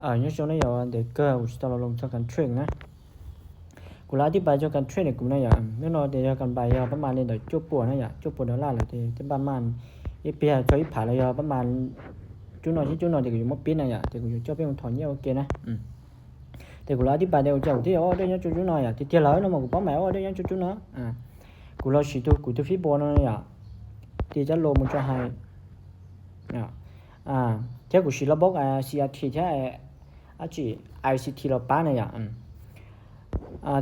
Nyob zoo na yom, ntev kawg kuv tsis tau los loo txog contract na. Kuv los tiv pais txog contract ne kuv na yom, hnub no tias yog contract yog pab mas li ntawm cuaj puas na yom, cuaj puas dollar lawm tias pab mas ib pliag txog ib phav los yog pab mas cub no thiab cub no tias kuv yuav muab pib na yom, tias kuv yuav coj peb mus thom nyiaj ua ke na. Tias kuv los tiv pais tias ua cas kuv thiaj yuav ob dej nyob rau cub no yom, tiag tiag lawm no mas kuv pab mas ob dej nyob rau cub no. Kuv los siv tus kuv tus fib pos no yom, tiv cab los mus rau hais thiab kuv siv los npaum C R T thiab dab tsi I C T los pab na yom.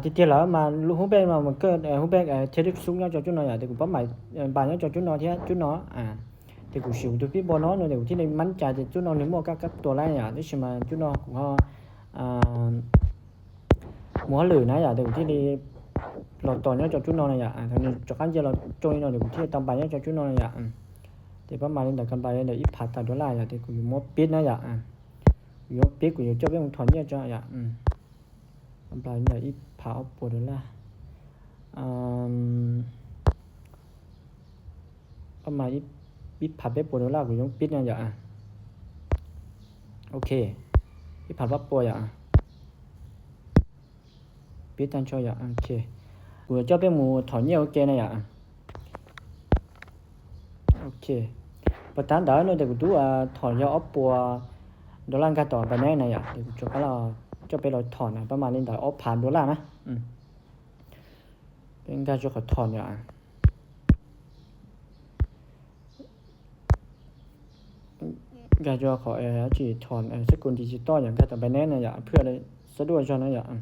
Tiag tiag lawm mas lub hub pej mas mus kawj hub pej thiab dib xub nyob rau cub no yom, tias kuv pab mas npas nyob rau cub no thiab cub no. Tias kuv siv kuv tus fib pos no no tias kuv thiaj li mab cas tias cub no nws muaj kab kab tua lab yom, tab sis mas cub no kuv ho mus hauj lwm na yom, tias kuv thiaj li los tos nyob rau cub no na yom, thaum nws rov qab nce los rau li no tias kuv thiaj li tau npas nyob rau cub no na yom. Tias pab mas li ntawm contract li ntawm ib phav tawm dollar yom, tias kuv yuav muab pib na yom, kuv yuav pib kuv yuav coj peb mus thom nyiaj tso yom. Contract li ntawm ib phav ob puas dollar, pab mas ib phav peb puas dollar kuv yuav pib na yom. Ok, ib phav pab puas yom, pib tag nrho yom. Ok, kuv yuav coj peb mus thom nyiaj ua ke na yom. Ok, puas tab ntawd no tias kuv twb thom yog ob puas dollar nkag tom Binance na yom, tias kuv rov qab los coj peb los thom na, pab mas li ntawm ob phav dollar na. Peb nkag rau qhov thom yom, nkag rau qhov dab tsi thom xab kum digital yom, nkag tom Binance na yom, phwj xab duaj zog na yom.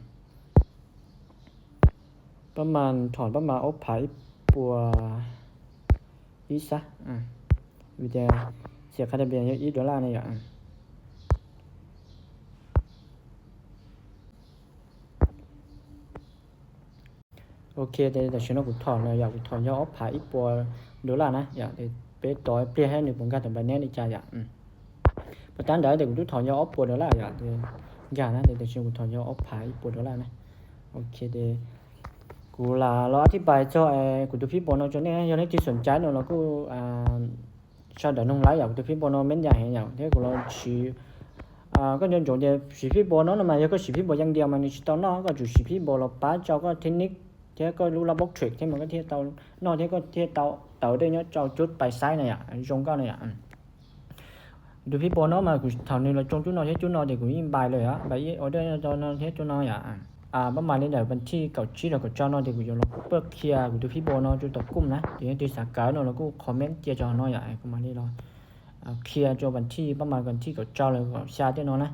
Pab mas thom pab mas ob phav ib puas ib sab, vim tias xiam qhia tias yog ib dollar na yom. Ok, tam sim no kuv thom na yom, kuv thom yog ob phav ib puas dollar na yom, peb tos ib pliag thiab nws puas nkag tom Binance li cas yom. Puas tab ntawd tias kuv twb thom yog ob puas dollar yom, nkag na, tam sim no kuv thom yog ob phav ib puas dollar na. Ok, kuv lam los tiv pais txog kuv tus fib pos no rau nej, yog nej twb xoom cai no los kuj sawv daws noog lawm yom, kuv tus fib pos no meej yam heev yom, thiab kuv los siv, koj nco ntsoov tias siv fib pos no no mas yog koj siv fib pos yeej dias mas nws tsis tau noj, koj tsum siv fib pos los pab rau koj technique thiab koj lub lab box trade thiab mas koj thiaj tau noj thiab koj thiaj tau tawm dej nyob rau cub pais xaib na yom, zoo nkauj na yom. Tus fib pos no mas kuv thaum nws los tsoo cub no thiab cub no tias kuv yeej npais lawm yom, npais ib order no thiab cub no yom. Pab mas li ntawm vas thij kaum tsib rau kaum rau no tias kuv yuav los pab qhia kuv tus fib pos no rau tom kuj na, ces yog leej twg xav kawm no los kuj comment cia rau no yom, kuv mam li los qhia rau vas thij, pab mas vas thij kaum rau los kaum xya tej no na.